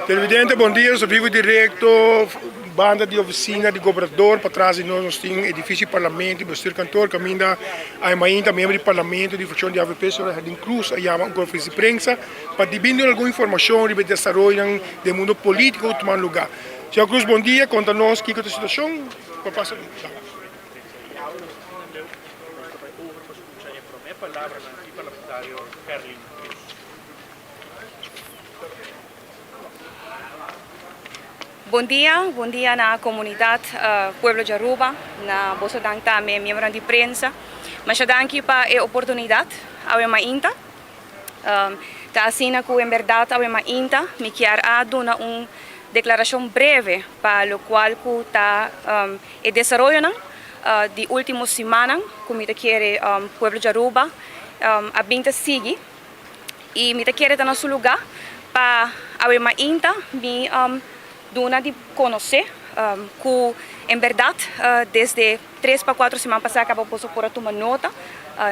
Televidente bon dia, nos ta vivo directo banda di oficina di gobernador, patras di nos nos tin edificio di parlamento y bestuurkantoor caminda a mainta miembro di parlamento di fraccion di avp señor Herdin Cruz a yama un conferencia di prensa pa di bini algun informacion riba e desaroyonan den mundo politico cu tuma lugar. Señor Cruz bon dia, conta nos kico ta e situacion pa pasa. Bon dia, bon dia na comunidad pueblo di Aruba, na boso dan tambe miembronan di prensa. Masha danki pa e oportunidad awe mainta. Ta asina cu en berdad awe mainta mi kier a duna un declaracion breve pa locual cu ta e desaroyonan di ultimo simannan cu mi ta kere pueblo di Aruba a bin ta sigui. Y mi ta kere ta na su luga pa awe mainta mi duna di conoce cu en berdad desde tres pa cuatro siman pasa caba boso por a tuma nota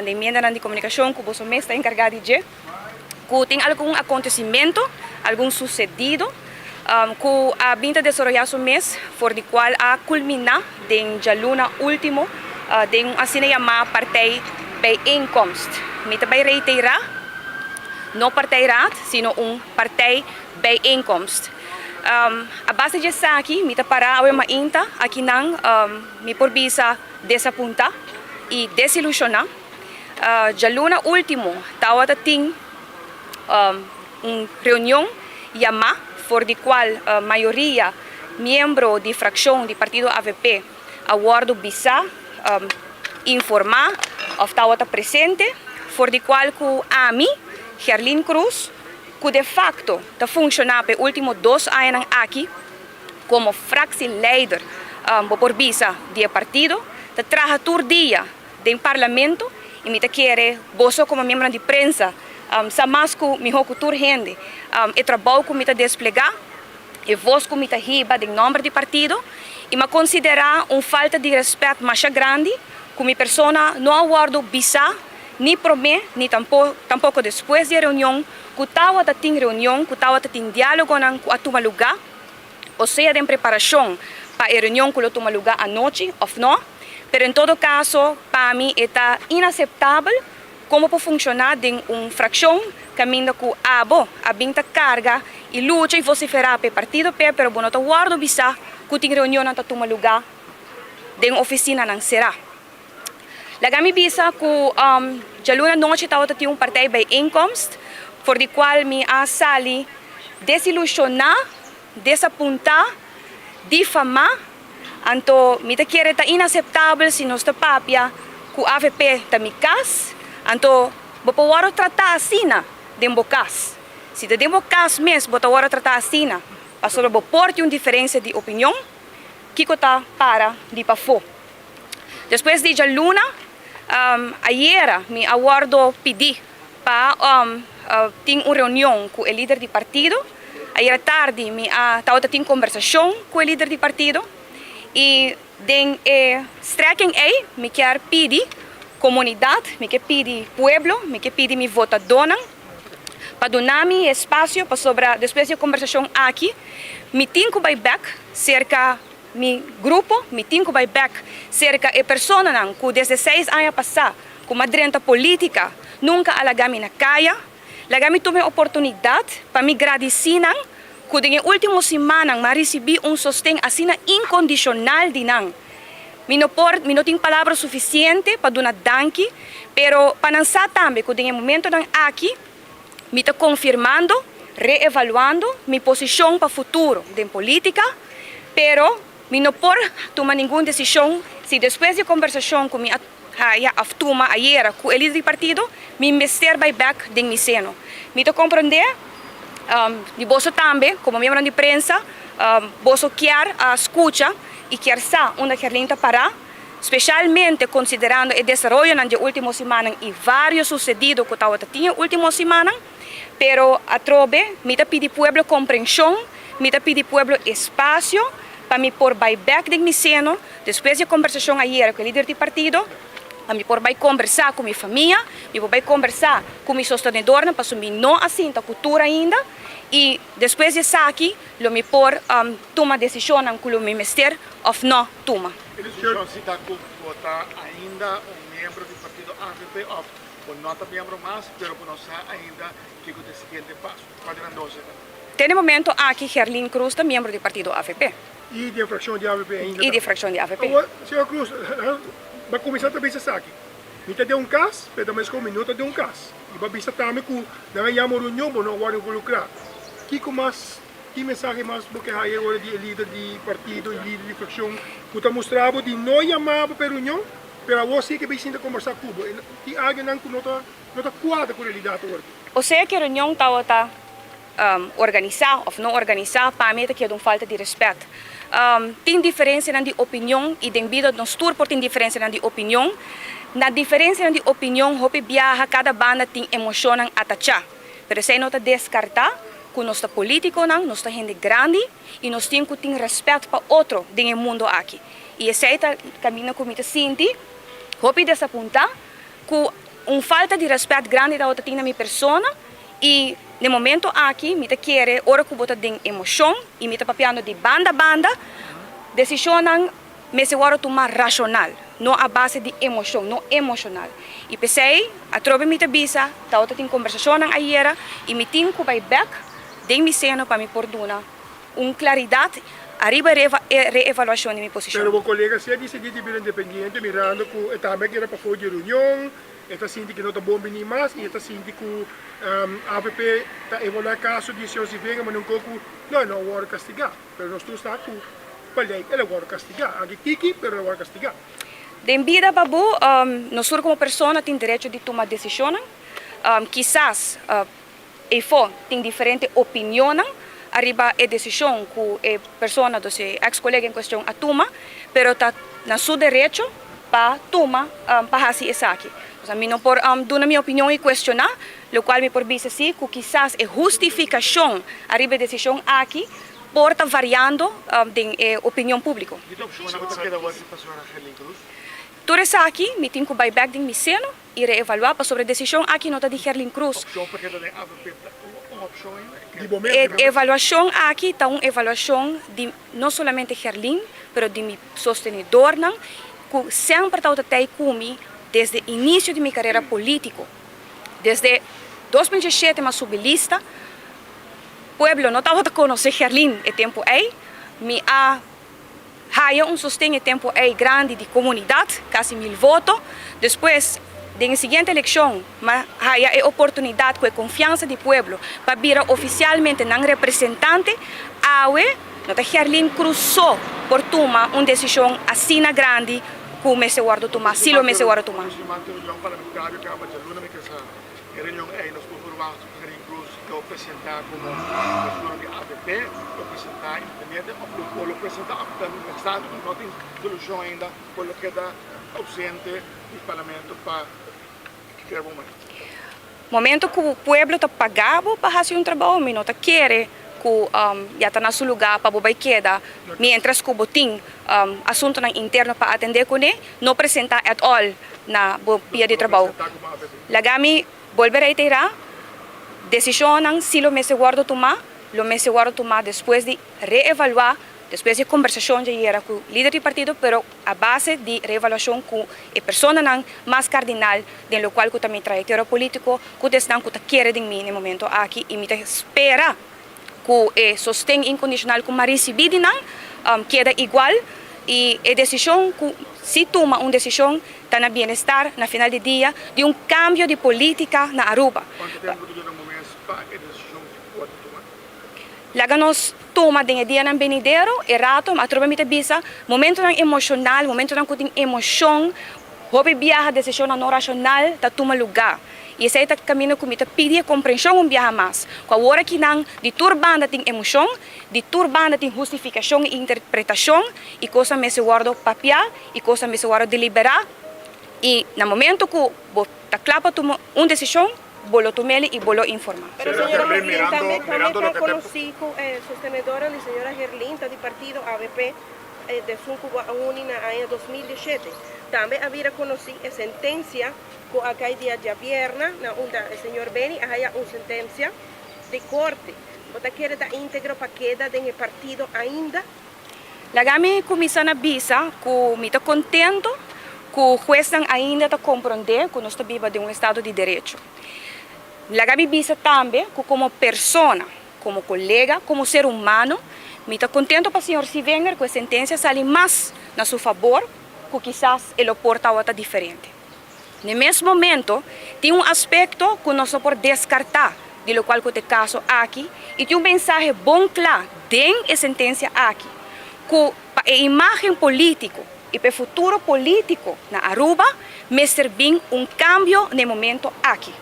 den miendanan di comunicacion cu boso mes ta encarga di dje cu tin algun acontecimento, algun sucedido cu a bin ta desaroya su mes for di cual a culmina den djaluna ultimo den un asina yama partij bijeenkomst. Mi ta bay reitera, no partijraad, sino un partij bijeenkomst. A base di esaki mi ta para awe mainta akinan mi por bisa desapunta y desilusiona. Djaluna ultimo tawata tin un reunion yama for di cual mayoria miembro di fraccion di partido avp a wordo bisa, informa of tawata presente for di cual cu ami, Gerlin Cruz, cu de facto ta funciona pa e ultimo dos añanan aki como fractieleider, bo por bisa, di e partido, ta traha tur dia den Parlamento y mi ta kere boso como miembronan di prensa sa mas cu miho cu tur hende e trabou cu mi ta desplega, e voz cu mi ta hiba den nomber di partido y mi a considera un falta di respet masha grandi cu mi persona no a wordo bisa ni prome ni tampoco despues di e reunion cu tawata tin reunion cu tawata tin dialogonan cu a tuma luga o sea den preparacion pa e reunion cu lo tuma luga anochi of no, pero en todo caso pa mi e ta inaceptabel como por funciona den un fraccion caminda cu abo a bin ta carga y lucha y vocifera pa e partido p'e pero bo no ta wordo bisa cu tin reunionnan ta tuma luga den oficinanan cera. Laga mi bisa cu djaluna nochi tabata tin un partij bijeenkomst for di cual mi a sali desilusiona, desapunta, difama, anto mi ta kere ta inaceptabel si nos ta papia cu avp ta mi cas, anto bo por worde trata asina den bo cas. Si ta den bo cas mes bo ta worde trata asina pasobra bo por tin un diferencia di opinion, kico ta para di pafo? Despues di djaluna ayera mi a wordo pidi pa tin un reunion cu e lider di partido. Ayera tardi mi a tabata tin conversacion cu e lider di partido y den e strekking ey mi kier pidi comunidad, mi ke pidi pueblo, mi ke pidi mi votadonan pa duna mi espacio pasobra despues di e conversacion aki mi tin cu bay bek cerca Mi grupo, mi tin ku bai bek serka e personanan ku desde seis aña pasá ku m'a drenta polítika nunka a laga mi na kaya. Laga mi tuma e oportunidat pa mi gradisí nan ku den e último simannan m'a risibí un sosten asina inkondishonal di nan. Mi no por, mi no tin palabra sufisiente pa duna danki, pero pa nan sa tambe ku den e momentonan aki mi ta konfirmando, reevaluando mi posishon pa futuro den polítika. Pero mi no por tuma ningun desishon si despues di e kombersashon ku mi a haya òf tuma ayera ku e lider di partido, mi mester bai bèk den mi seno. Mi ta komprondé di boso tambe komo miembronan di prensa, boso kier a skucha i kier sa unda Gerlin ta pará, speshalmente konsiderando e desaroyonan di e último simannan i vários susedido ku tabata tin e último simannan. Pero atrobe mi ta pidi pueblo komprenshon, mi ta pidi pueblo espasio pa mi por bai bek den mi seno despues di e kombersashon ayera ku e lider di partido. Pa mi por bai kombersá ku mi famia, mi por bai kombersá ku mi sostenedornan pasobra mi no a sinta ku tur ainda i despues di esaki lo mi por tuma desishonnan ku lo mi mester òf no tuma. E desishon si ta ku bo ta ainda un miembro di partido avp òf bo no ta miembro mas pero bo no sa ainda kiko ta e siguiente paso. Kua di nan dos e ta? Te na e momento aki Gerlin Cruz ta miembro di partido avp. I di e frakshon di avp ainda I di e frakshon di avp. Awor, señor Cruz, bo a kuminsá ta bisa esaki, Mi ta den un kas, pero ta meskos mi no ta den un kas. I bo a bisa tambe ku nan a yama un reunion, bo no a wòrdu involukrá. Kiko mas, ki mensahe mas bo ke haya ora di e lider di partido i lider di frakshon ku ta mustra bo di no yama bo pa e reunion, pero awor si e ke bai sinta kombersá ku bo? Tin algennan ku no ta no ta kuadra ku realidat awor aki. Osea ku e reunion tabata Organisá òf no organisá, pa mi e ta keda un falta di rèspèt. Tin diferensianan di opinion i den bida nos tur por tin diferensianan di opinion. Na diferensianan di opinion hopi biaha kada banda tin emoshonnan atachá. Pero esei no ta deskartá ku nos ta polítikonan, nos ta hende grandi i nos tin ku tin rèspèt pa otro den e mundu aki. I esei ta kaminda ku mi ta sinti hopi desapuntá ku un falta di rèspèt grandi tabata tin na mi persona. I n'e momento aki mi ta kere ora ku bo ta den emoshon i mi ta papiando di banda banda, desishonnan mester wòrdu tumá rashonal, no a base di emoshon, no emoshonal. I p'esei atrobe mi ta bisa, tabata tin kombersashonnan ayera i mi tin ku bai bèk den mi seno pa mi por duna un klaridat ariba e reevaluashon di mi posishon. Pero bo kolega si a disidí di bira independiente mirando ku e tambe a keda pafó di e reunion. E ta sinti ku no ta bon bini mas i e ta sinti ku avp ta evaluá e kaso di señor Zivenga ma nunka ku no e no a wòrdu kastigá. Pero nos tur sa ku pa lei el a wòrdu kastigá. Anke tiki pero el a wòrdu kastigá. Den bida Babu, nos tur komo persona tin derecho di tuma desishonnan. Kisas Eyfo tin diferente opinionnan ariba e desishon ku e persona, dus e eks kolega en kuestion a tuma, pero ta na su derecho pa tuma pa hasi esaki. Pues mi no por duna mi opinion i kuestioná, lokual mi por bisa si ku kisas e hustifikashon ariba e desishon aki por ta variando den e opinion públiko. Ki ta opshonnan ku ta keda wòrdu pa señora Gerlin Cruz? Tur esaki mi tin ku bai bèk den mi seno i reevaluá pasobra e desishon aki no ta di Gerlin Cruz. Opshon pa keda den avp ta un opshon ainda? Di bo mes E evaluashon aki ta un evaluashon di no solamente Gerlin, pero di mi sostenedornan ku semper tabata tei ku mi desde inisio di mi karera polítiko. Desde 2017 mi a subi lista, pueblo no tabata konosé Gerlin e tempu ei, mi a. Haya un sosten e tempo ei grandi di comunidad, casi mil voto. Despues, den e siguiente eleccion, m'a haya e oportunidad cu e confiansa di pueblo pa bira oficialmente nan representante. Awe, no ta Gerlin Cruz so por tuma un decision asina grandi cu mester wordo tuma, si lo mester wordo tuma. E reunion ei nos por verwacht ku Gerlin Cruz lo presentá komo persona di avp, lo presentá independiente òf lo por lo presentá òf ta pensando ku no tin solushon ainda por lo keda ausente di parlamento pa kere bo momento. Momento ku pueblo ta paga bo pa hasi un trabou mi no ta kere ku ya ta na su lugá pa bo bai keda mientras ku bo tin asuntunan interno pa atendé kuné, no presentá at all na bo pia di trabou. Laga mi bolbe reiterá, desishonnan si lo mester wòrdu tumá, lo mester wòrdu tumá despues di reevaluá, despues di kombersashon dje yera ku lider di partido, pero a base di reevaluashon ku e personanan mas kardinal den lokual ku ta mi trayektoria polítiko, ku ta esnan ku ta kere den mi na e momento aki i mi ta spera ku e sosten inkondishonal ku m'a risibí di nan keda igual i e desishon ku si tuma un desishon ta na bienestar na final di dia di un kambio di polítika na Aruba. Kuantu tempu ta dura momes pa e desishon wòrdu tuma? Laga nos tuma den e dianan benidero e rato, atrobe mi ta bisa, momentonan emoshonal, momentonan ku tin emoshon, hopi biaha desishonnan no rashonal ta tuma lugá. I esei ta kaminda ku mi ta pidi e komprenshon un biaha mas, ku awor akinan di tur banda tin emoshon, di tur banda tin hustifikashon i interpretashon, i kosnan mester wòrdu papiá, i kosnan mester wòrdu deliberá, i na momento ku bo ta kla pa tuma un desishon, bo lo tum'el i bo lo informá. Pero señora Herlin tambe tambe ta konosí ku e sostenedora di señora Herlin ta di partido avp. Desun ku bo a uni na aña 2017. Tambe a bira conoci e sentencia cu a cay dia djabièrna na unda e señor Benny a haya un sentencia di corte. Bo ta kere ta integro pa keda den e partido ainda? Laga mi cuminsa na bisa cu mi ta contento cu huesnan ainda ta compronde cu nos ta biba den un estado di derecho. Laga mi bisa tambe cu como persona, como colega, como ser humano, mi ta contento pa señor Sievinger cu e sentencia sali mas na su fabor cu kisas e lo por tawata diferente. N'e mes momento, tin un aspecto cu nos no por descarta di locual cu t'e caso aki y tin un mensahe bon cla den e sentencia aki cu pa e imagen politico y pa e futuro politico na Aruba mester bin un cambio n'e momento aki.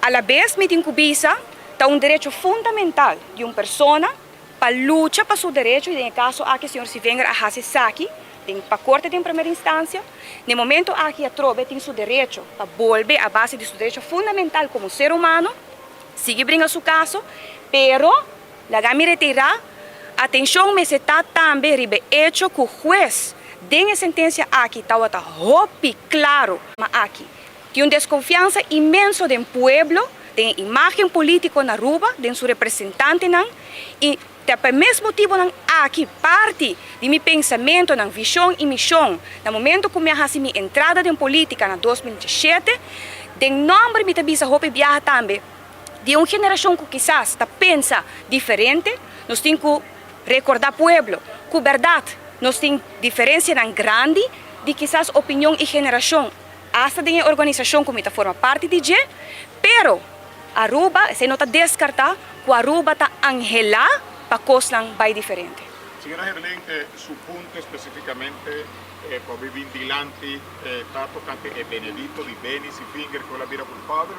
Alabes mi tin cu bisa ta un derecho fundamental di un persona pa lucha pa su derecho y den e caso aki señor Sievinger a haci esaki den pa corte den primera instancia. Na e momento aki atrobe tin su derecho pa bolbe a base di su derecho fundamental como ser humano sigui bringa su caso, pero laga mi retira atencion mester ta tambe riba e hecho cu huez den e sentencia aki tawata hopi claro, ma aki Tin un desconfiansa inmenso den pueblo, den e imagen politico na Aruba, den su representantenan, y ta pa e mes motibonan aki parti di mi pensamentonan, vision y mision na momento cu mi a haci mi entrada den politica na 2017, den nomber mi ta bisa hopi biaha tambe di un generacion cu kisas ta pensa diferente, nos tin cu recorda pueblo cu berdad nos tin diferencianan grandi di kisas opinion y generacion. Hasta den e organisashon ku mi ta forma parti di dje, pero Aruba, esei no ta deskartá ku Aruba ta anhelá pa kosnan bai diferente. Señora Herlin, su punto espesífikamente ku a bin dilanti ta tokante e benedito di Benny Sievinger ku el a bira kulpabel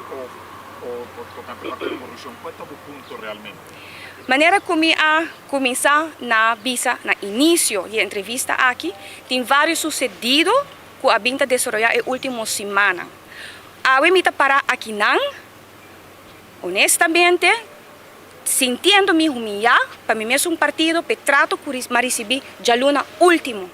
o tokante parti di korupshon? Kua ta bo punto realmente? Manera ku mi a kuminsá na bisa na inisio di e entrevista aki, tin vários susedido ku a bin ta desaroyá e último simannan. Awe mi ta pará akinan, honestamente, sintiendo mi humiyá pa mi mesun partido p'e trato ku m'a risibí djaluna último.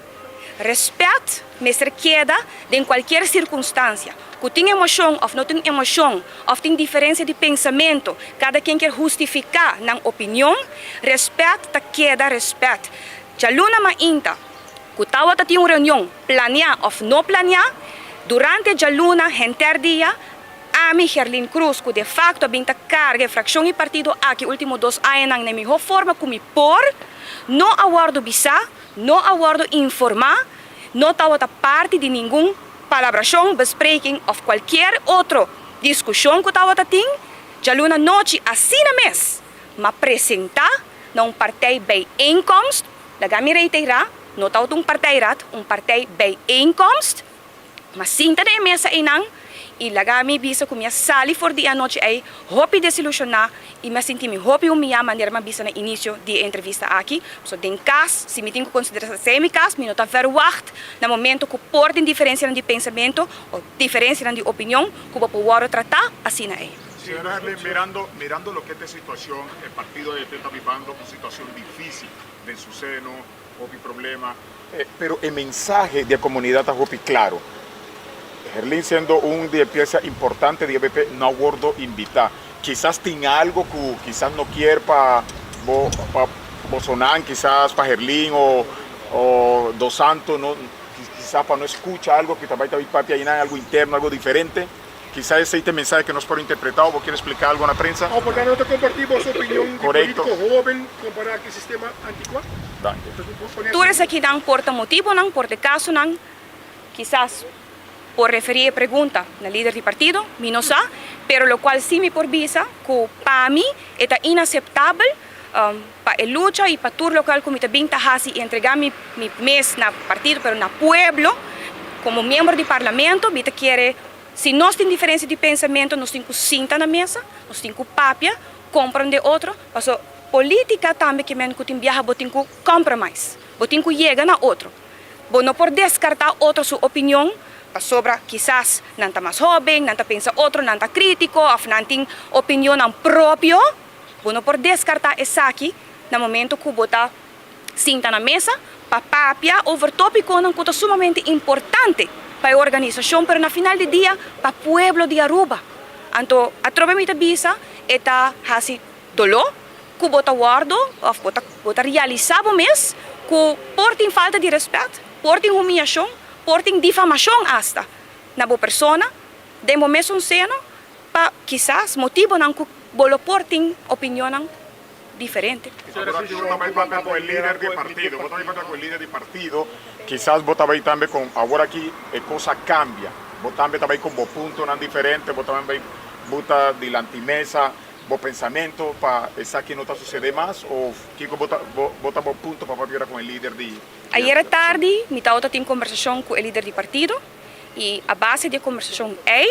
Rèspèt mester keda den kualkier sirkunstansia. Ku tin emoshon òf no tin emoshon, òf tin diferensia di pensamentu, kada ken kier hustifiká nan opinion, rèspèt ta keda rèspèt. Djaluna mainta. Ku tawata tin un reunion planeá òf no planeá, durante djaluna henter dia, ami, Gerlin Cruz, ku de facto a bin ta karga e frakshon i partido aki último dos añanan na e mihó forma ku mi por, no a wòrdu bisá, no a wòrdu informá, no tawata parti di ningun palabrashon, bespreking òf kualkier otro diskushon ku tawata tin djaluna nochi asina mes, m'a presentá na un partij bijeenkomst. Laga mi reiterá, no ta un partijraad, un partijbijeenkomst, ma sinta den e mesa einan i laga mi bisa ku mi a sali for di e anochi ei hopi desilushoná i mi a sinti mi hopi humiyá manera mi a bisa na inisio di e entrevista aki. Pasobra den kas, si mi tin ku konsiderá esei mi kas, mi no ta verwagt na momento ku por tin diferensianan di pensamentu o diferensianan di opinion ku bo por wòrdu tratá asina ei. Señora Herlin, mirando mirando loke ta e situacion, e partido AFP ta bibando un situacion dificil den su seno, hopi problema, pero e mensahe di e comunidad ta hopi claro. Herlin siendo un di e pieza importante di ABP no a wordo invita. Kisas tin algo cu kisas no kier pa bo pa bosonan, kisas pa Herlin o o Dos Santos no kisas pa no escucha algo cu ta bay ta bay papia aynan, algo interno, algo diferente. Kisas esei ta e mensahe ku nos por interpretá o bo kier splika algu na prensa? O por ta no ta kompartí boso opinion di Korekto. polítiko hóben kompará ku e sistema antikuá? Danki. Tur esakinan por ta motibonan, por ta e kasonan. Kisas por referí e pregunta na lider di partido, mi no sa, pero lokual sí mi por bisa ku pa mi e ta inaseptabel pa e lucha i pa tur lokual ku mi ta bin ta hasi i entregá mi mi mes na partido pero na pueblo komo miembro di parlamento mi ta kere si nos tin diferensia di pensamentu nos tin ku sinta na mesa nos tin ku papia komprende otro paso politika tambe ke men ku tin biaha bo tin ku compromise bo tin ku yega na otro bo no por deskartá otro su opinion pasobra kisas nan ta mas hoben nan ta pensa otro nan ta kritiko òf nan tin opinionnan propio. Bo no por deskartá esaki na momento ku bo ta sinta na mesa pa papia over tópikonan ku ta sumamente importante. pa e organisacion, pero na final di dia pa pueblo di Aruba. Anto atrobe mi ta bisa e ta haci dolo cu bo ta wordo of bo ta bo ta realisa bo mes cu por tin falta di respet, por tin humiyacion, por tin difamacion hasta na bo persona den bo mesun seno pa kisas motibonan cu bo lo por tin opinionnan diferente. Awor aki bo ta bai papia ku e lider di e partido, bo ta bai papia ku e lider di partido, kisas bo ta bai tambe kon awor aki e kos a kambia, bo tambe ta bai kon bo puntonan diferente, bo tambe bai buta dilanti mesa bo pensamento pa esaki no ta susede mas of kiko bo ta bo ta bo punto pa papia kon e lider di Ayera tardi mi tabata tin kombersashon ku e lider di partido i a base di e kombersashon ei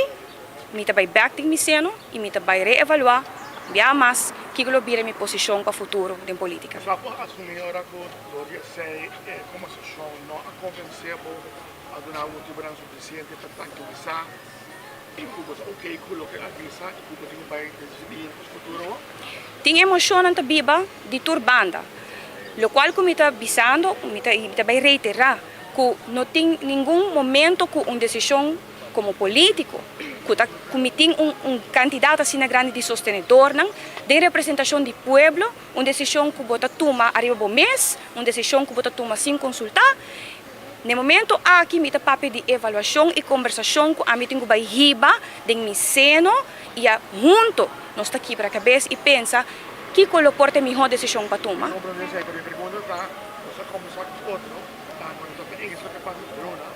mi ta bai bek den mi seno i mi ta bai reevaluá bia mas kiko lo bira mi posishon pa futuro den politica. Sa por asumí ora ku dor di esei e kombersashon no a konvensé bo a duna bo motibunan sufisiente pa trankilisá i ku bo ta okey ku loke a bisa i ku bo tin ku bai desidí den futuro? Tin emoshonnan ta biba di tur banda. Lokual ku mi ta bisando, mi ta i mi ta bai reiterá ku no tin ningun momento ku un desishon komo polítiko ku ta ku mi tin un un kantidat asina grandi di sostenedornan den representashon di pueblo, un desishon ku bo ta tuma ariba bo mes, un desishon ku bo ta tuma sin konsultá. Na e momento aki mi ta papia di evaluashon i kombersashon ku ami tin ku bai hiba den mi seno i a hunto nos ta kibra kabes i pensa kiko lo por ta e mihó desishon pa tuma. Mi komprondé esei, pero mi pregunta ta, nos a kombersá ku otro, ta nos a ta enga esaki pa Bruna,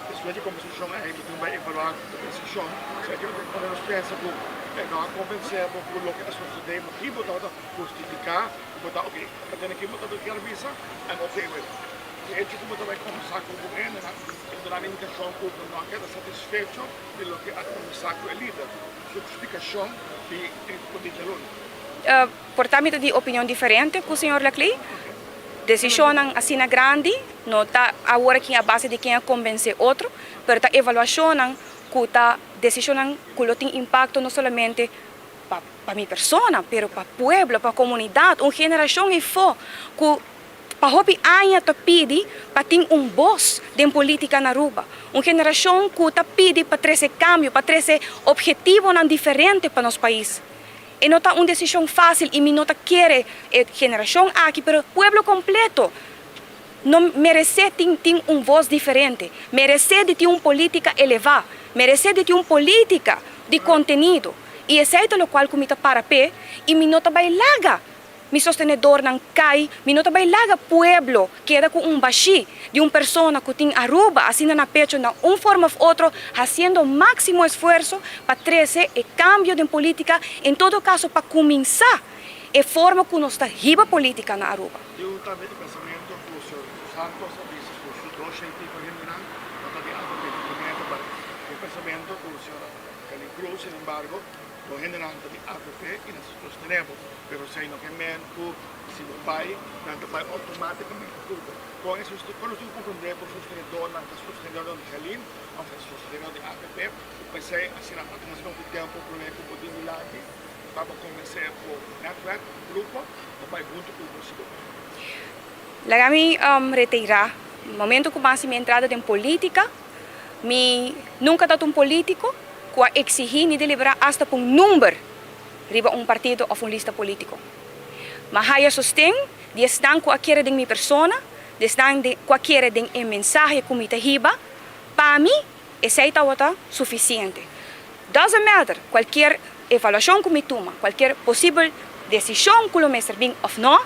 despues di kombersashon ei bo tin bai evaluá bo desishon, esaki lo pone nos pensa ku e no a konvensé bo ku loke a sosodé, motibu tabata hustifiká ku bo ta oke, ta tene ki bo tabata kier bisa, I'm okay with it. E hecho ku bo ta bai kombersá ku bo hendenan e ta duna indikashon ku bo no a keda satisfecho di loke a kombersá ku e lider, su splikashon di e di djaluna. Por ta mi ta di opinion diferente ku señor Laclay. Desishonnan asina grandi no ta awor aki a base di ken a konbensé otro, pero ta evaluashonnan ku ta desishonnan ku lo tin impakto no solamente pa pa mi persona, pero pa pueblo, pa komunidat, un generashon efó ku pa hopi aña ta pidi pa tin un bos den politica na Aruba. Un generacion cu ta pidi pa trece cambio, pa trece obhetivonan diferente pa nos pais. E no ta un decision facil y mi no ta kere e generacion aki, pero pueblo completo no merece tin tin un voz diferente, merece di tin un politica eleva, merece di tin un politica di contenido. Y esey ta locual cu mi ta para p'e y mi no ta bay laga Mi sostenedornan kai, mi no ta bai laga pueblo keda ku un bashí di un persona ku tin Aruba asina na pecho na un forma of otro hasiendo máksimo esfuerso pa trese e kambio den polítika, en todo kaso pa kuminsá e forma ku nos ta hiba polítika na Aruba. Tin tambe e pensamentu ku señor Santos a bisa ku su dos shentico hendenan no ta di avp di primer ta bai. Tin e pensamentu ku señora Kelly Cruz, sin embargo, bo hendenan ta di avp i nan ta sostené bo. Pero esei no ke men ku si bo bai, nan ta bai outomátikamente ku bo. Kon e kon nos tin ku komprendé ku sostenedornan ta sostenedornan di Jalin òf ta sostenedornan di avp? Ku p'esei asina a tuma asina hopi tempu promé ku bo bin dilanti pa bo konvensé bo nètwèrk, bo grupo, pa bai huntu ku bo si bo bai. Laga mi reteirá, momento ku basi mi entrada den polítika, mi nunka tabata un polítiko ku a eksihí ni deliberá asta pa un number riba un partido of un lista politico. M'a haya sosten di esnan cu a kere den mi persona, di esnan cu a kere den e mensahe cu mi ta hiba, pa mi esey tawata suficiente. Doesn't matter cualkier evaluacion cu mi tuma, cualkier posibel decision cu lo mester bin of no,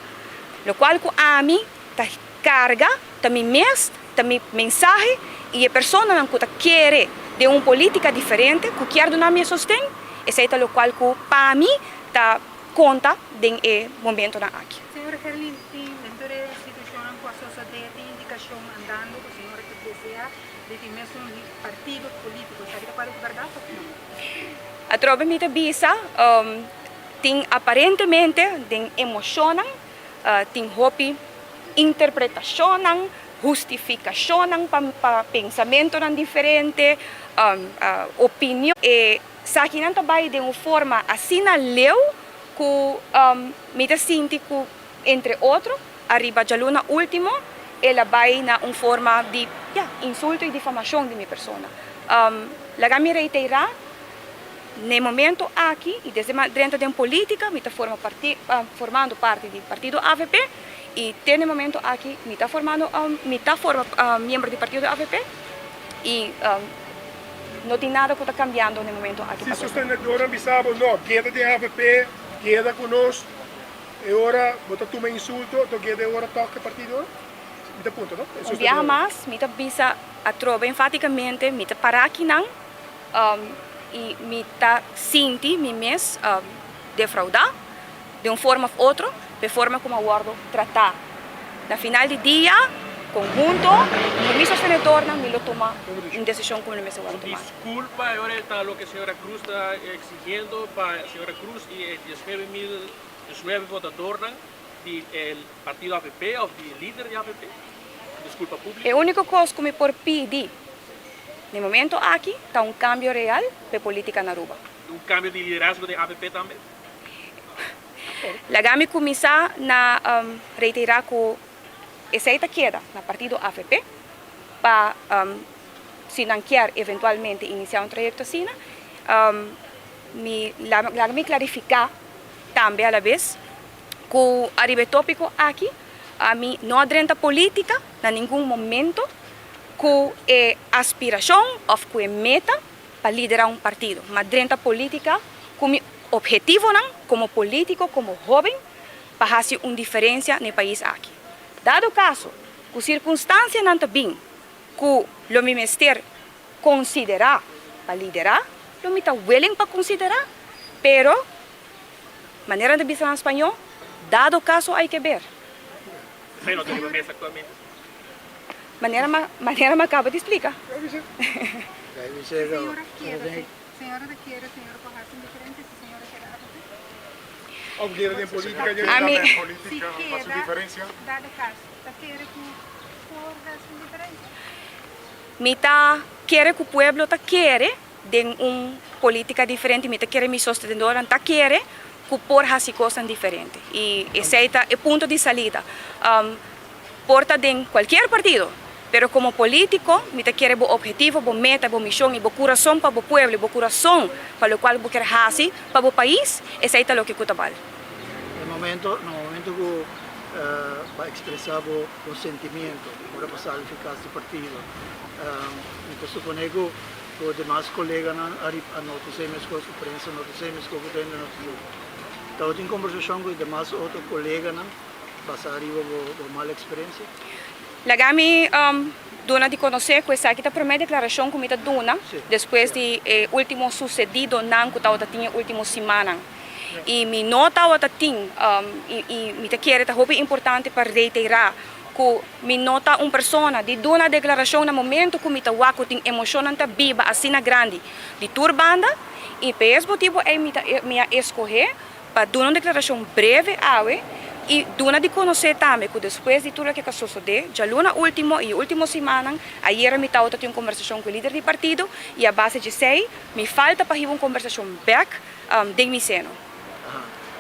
locual cu ami ta carga ta mi mes, ta mi mensahe y e personanan cu ta kere den un politica diferente cu kier duna mi e sosten, esey ta locual cu pa mi ta conta den e momentonan aki. Señora Gerlin, tin den tur e situacionnan cu a sosode tin indicacion andando cu señora ta desea di tin mesun partido politico, esaki ta parece berdad of no? Atrobe mi ta bisa, tin aparentemente den emocionnan Tin hopi interpretashonnan, hustifikashonnan pa pensamentonan diferente, opinion. E sakinan ta bai den un forma asina leu ku mi ta sinti ku entre otro ariba djaluna ultimo el a bai na un forma di, ya, insulto i difamashon di mi persona. Laga mi reiterá, na e momento aki i desde mi a drenta den polítika mi ta forma parti formando parti di partido avp i te na e momento aki mi ta formando mi ta forma miembro di partido avp i no tin nada ku ta kambiando na e momento aki Si pa kos. sostenedornan bisa bo no, keda den avp, keda ku nos, e ora bo ta tuma insulto, to keda e ora tòg e partido? Mi ta puntra no, e Un biaha sostenedornan. mas mi ta bisa atrobe enfatikamente mi ta para akinan i mi ta sinti mi mes defraudá den un forma of otro p'e forma ku mi a wòrdu tratá. Na final di dia, konhunto ku mi sostenedornan mi lo tuma un desishon ku mi lo mester wòrdu tumá. Disculpa, e ora ta loke señora Cruz ta exigiendo pa señora Cruz y e 19.019 votadornan di e partido avp of di e lider di avp. Disculpa publico. E unico cos cu mi por pidi na e momento aki ta un cambio real pa e politica na Aruba. Un cambio di liderazgo den avp tambe? Laga mi cuminsa na reitera cu esey ta keda na partido avp pa si nan kier eventualmente inicia un trayecto asina, mi laga mi clarifica tambe alabes cu ariba e topico aki ami no a drenta politica na ningun momento cu e aspiracion of cu e meta pa lidera un partido, ma drenta politica cu mi obhetivonan como politico, como hoben pa haci un diferencia na e pais aki. Dado caso cu circunstancianan ta bin cu lo mi mester considera pa lidera, lo mi ta willing pa considera, pero manera nan ta bisa na spañó, dado caso hay que ver. Esei no ta riba mesa actualmente? Manera mi manera mi a caba di splica. Señora kier, señora ta kier, señora por haci un diferencia si señora keda avp? Of keda den politica Keda den Si politica haci keda, diferencia? dado caso, ta kere cu por haci un diferencia? Mi ta kere cu pueblo ta kere den un politica diferente, mi ta kere mi sostenedornan ta kere cu por haci cosnan diferente y esey ta e punto di salida. Por ta den cualkier partido, pero como politico mi ta kere bo obhetivo, bo meta, bo mision y bo curason pa bo pueblo y bo curason pa locual bo kier haci pa bo pais, esey ta loke cu ta bal. Na momento na momento cu bo a expresa bo bo sentimiento ora bo sali fi cas di partido, mi ta supone cu bo demas coleganan a a notise mescos cu prensa notise mescos cu tur hende notise. Tabatin conversacion cu e demas otro coleganan basa riba bo bo mal experiencia? Laga mi duna di conoce cu esaki ta prome declaracion cu mi ta duna despues di e ultimo sucedidonan cu tabata tin e ultimo simannan. Y mi no tabata tin y mi ta kere ta hopi importante pa reitera cu mi no ta un persona di duna declaracion na momento cu mi ta wak cu tin emocionnan ta biba asina grandi di tur banda y pa es motibo ey mi ta mi a escoge pa duna un declaracion breve awe y duna di conoce tambe cu despues di tur loke a sosode djaluna ultimo y e ultimo simannan ayera mi tabata tin un conversacion cu e lider di partido y a base djesey mi falta pa hiba un conversacion bek den mi seno.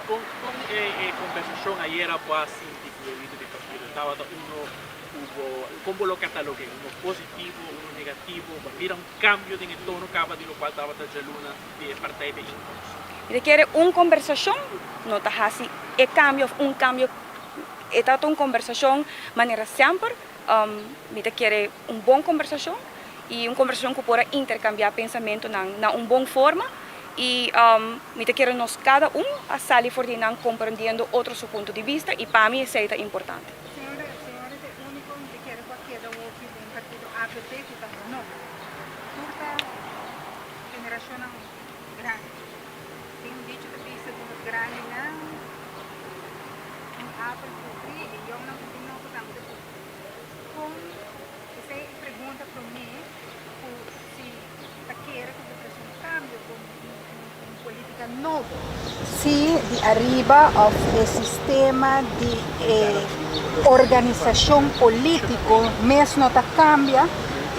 Kon kon e kombersashon ayera bo a sinti ku e lider di partido? Tabata uno ku bo, kon bo lo katalog'é? Uno positivo, uno negativo? Bo a mira un kambio den e tono kaba di lokual tabata djaluna di e partij bijeenkomst? Mi ta kere un kombersashon no ta hasi e kambio òf un kambio, e tabata un kombersashon manera semper, mi ta kere un bon kombersashon i un kombersashon ku por a interkambiá pensamentunan na un bon forma. Y mi ta kere nos cada un a sali for di nan comprendiendo otro su punto di bista y pa mi esey ta importante. Señora, señora ta e unico mi ta kere cu a keda hopi den partido avp cu ta nobo. Tur ta generacionnan grandi. Tin un dicho ta bisa di nos grandinan un apel putri y yongnan cu tin nobo tambe ta putri. Con esey e pregunta prome cu si ta kere ku ta trese un kambio ku un politika nobo. Si di ariba of e sistema di e organisashon politiko mes no ta kambia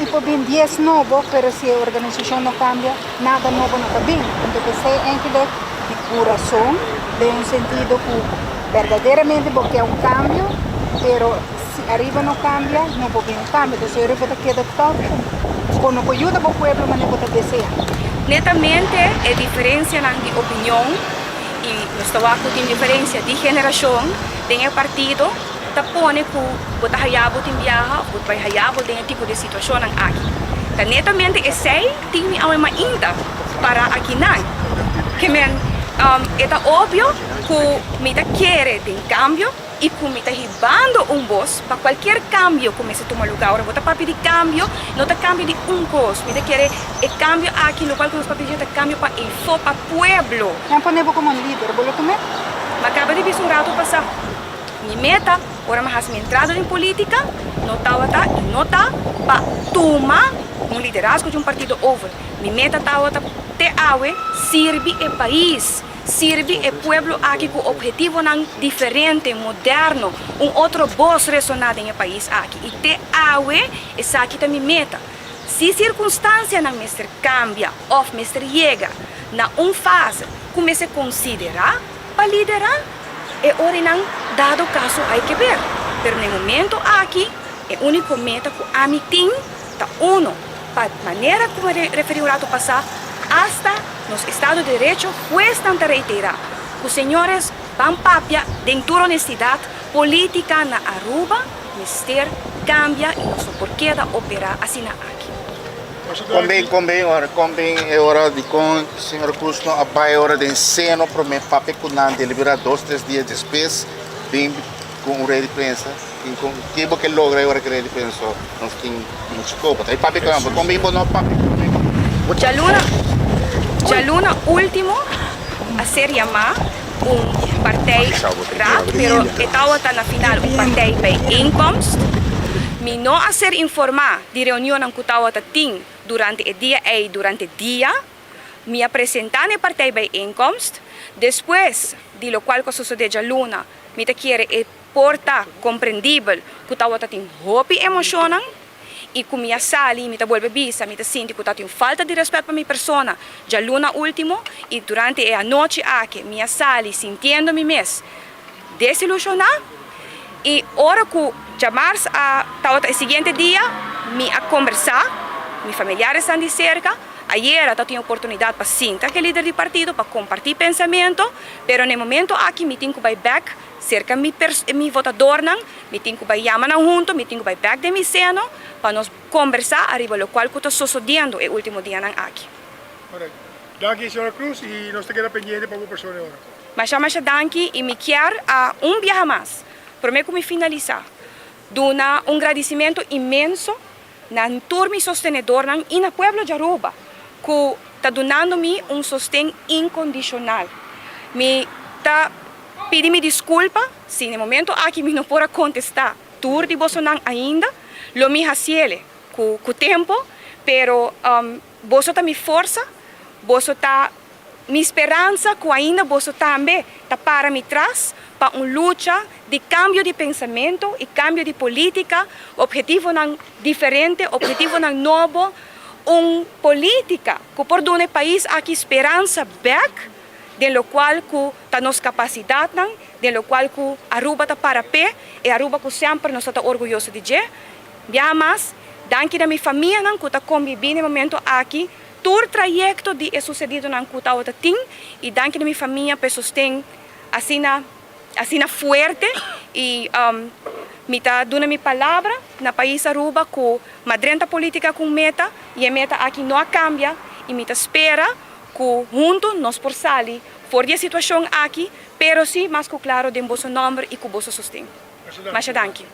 i por bin dies nobo pero si e organisashon no kambia nada nobo no ta bin. Anto p'esei enkele di kurason den un sentido ku berdaderamente bo ke un kambio pero si ariba no kambia no por bin un kambio. Entonces ariba ta keda tòg. Bo no por yuda bo pueblo manera bo ta desea. Netamente e diferencianan di opinion y nos ta wak cu tin diferencia di generacion den e partido ta pone cu bo ta haya bo tin biaha of bo ta bay haya bo den e tipo di situacionnan aki. Ta netamente esey tin mi awe mainta para akinan. Ke men e ta obvio cu mi ta kere den cambio. I ku mi ta hibando un bos pa kualkier kambio ku mester tuma lugá. Ora bo ta papia di kambio, no ta kambio di un kos. Mi ta kere e kambio aki, lokual ku nos papia di dje ta kambio pa efo, pa pueblo. Nan pone bo komo lider, bo lo tum'é? Mi a kaba di bisa un ratu pasá, mi meta ora mi a hasi mi entrada den politika no tabata i no ta pa tuma un liderazgo di un partido over. Mi meta tabata te awe sirbi e pais. Sirbi e pueblo aki ku ophetivonan diferente, moderno, un otro bos resoná den e pais aki. I te awe esaki ta mi meta. Si sirkunstansianan mester kambia òf mester yega na un fase ku mester konsiderá pa liderá, e orinan dado kaso hay ke ber. Pero na e momento aki e úniko meta ku ami tin ta uno, pa manera ku mi referí un rato pasá, asta nos estado di derecho huesnan ta reiterá ku señores ban papia den tur honestidad política na Aruba mester cambia y nos no por keda opera asina aki. Kon bin, kon bin ora, kon bin e ora dikon señor Cruz no a bai ora den seno prome papia ku nan deliberá dos tres dia despues bin ku un rei di prensa. Tin con ke bo ke logra e ora ke rei di prensa nos tin mucho kopo. Ta e papia con bo con bin bo no papia con mi. Djaluna djaluna ultimo a ser yamá un partij raad, pero e tawata na final un partij bijeenkomst. Mi no a ser informá di reunionnan ku tawata tin durante e dia ei durante dia. Mi a presentá na e partij bijeenkomst. Despues di lokual ku a sosodé djaluna mi ta kere e. Por ta komprendibel ku tabata tin hopi emoshonnan i ku mi a sali i mi ta bolbe bisa mi ta sinti ku tatin falta di rèspèt pa mi persona djaluna último i durante e anochi aki mi a sali sintiendo mi mes desilushoná i ora ku djamars a tabata e siguiente dia mi a kombersá mi familiaresnan di serka. Ayera ta tin oportunidat pa sinta ku e lider di partido pa kompartí pensamentu pero na e momento aki mi tin ku bai bèk Serka mi mi votadornan, mi tin ku bai yama nan hunto, mi tin ku bai bèk den mi seno pa nos kombersá ariba lokual ku ta sosodiendo e último dianan aki. Correcto. Danki señora Cruz y nos ta keda pendiente pa bo persona e ora. Masha masha danki y mi kier a un biaha mas, prome ku mi finalisa, duna un gradicimento inmenso na tur mi sostenedornan y na pueblo di Aruba cu ta dunando mi un sosten incondicional. Mi ta pidi mi disculpa si na e momento aki mi no por a contesta tur di bosonan ainda, lo mi haciele cu cu tempo, pero boso ta mi forsa, boso ta Mi speransa cu ainda boso tambe ta para mi tras pa un lucha di cambio di pensamento y cambio di politica, obhetivonan diferente, obhetivonan nobo, un politica cu por duna e pais aki speransa bek den locual cu ta nos capacidadnan, den locual cu Aruba ta para p'e, e Aruba cu semper nos ta ta orguyoso di dje. Biaha mas, danki na mi famianan cu ta conbibi na e momento aki. Tur trayekto di e susedidonan ku tabata tin i danki na mi famia pa e sosten asina asina fuerte i mi ta duna mi palabra na pais Aruba ku m'a drenta politika ku un meta i e meta aki no a kambia i mi ta spera ku huntu nos por sali for di e situashon aki pero si mas ku klaro den boso nòmber i ku boso sosten. Masha danki.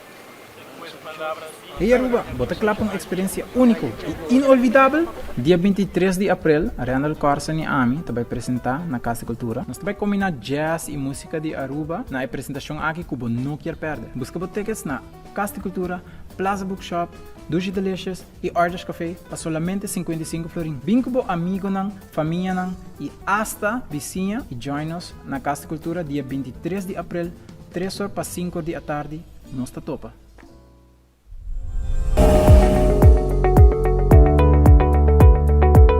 Hey Aruba, bo ta kla pa un eksperensia úniko i inolvidabel? Dia 23 di aprel, Randal Corsen i ami ta bai presentá na Kas di Kultura. Nos ta bai kombiná jazz i músika di Aruba na e presentashon aki ku bo no kier pèrdè. Buska bo tickets na Kas di Kultura, Plaza Bookshop, Dushi Delicious i Arters Café pa solamente 55 florin. Bin ku bo amigonan, famianan i asta bisiña i join nos na Kas di Kultura dia 23 di aprel, tres or pa sinku or di atardi. Nos ta topa.